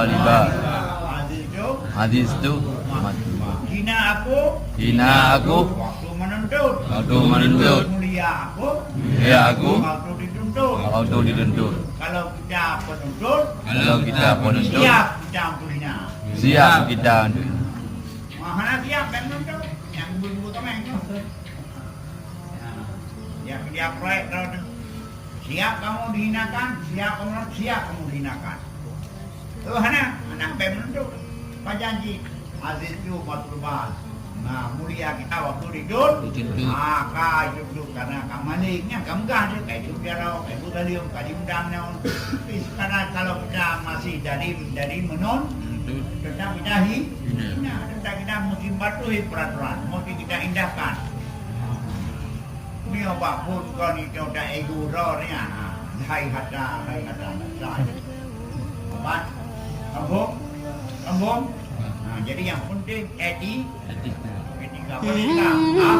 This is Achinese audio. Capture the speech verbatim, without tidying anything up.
Riba. Aziz tu. Aziz tu. Hina aku. Hina aku. Waktu menuntut. Waktu menuntut. Mulia aku. Mulia aku. Waktu dituntut. Waktu dituntut. Kalau kita penuntut. Kalau kita penuntut. Siap kita untuk hina. Siap kita untuk hina. Mahana siap dan menuntut. Yang ibu-ibu tameng. Nah, ya, dia proyek kalau tu. Siap kamu dihinakan, siap kamu, siap kamu dihinakan. Oh, hana, hana bèk meunontot. Pajan jih, aziz tu matluban. Nah, mulia kita waktu di dun. Di dun. Ah, ka hidup tu karena ka maling. Nyang ka meugah tu, ka hidup jaroe, ka hidup dalam, ka diundang nyawa. Tapi sekarang kalau kita masih jadi, jadi menon, tetap kita hi. Nah, tetap kita mesti patuhi peraturan, mesti kita indahkan. Nyoe bak phon kon itu dak ego droe nyan. Hai hata, hai hata. Apat? Sambung? Sambung? Nah, jadi yang penting eti-, etika. Etika. Etika. Ah.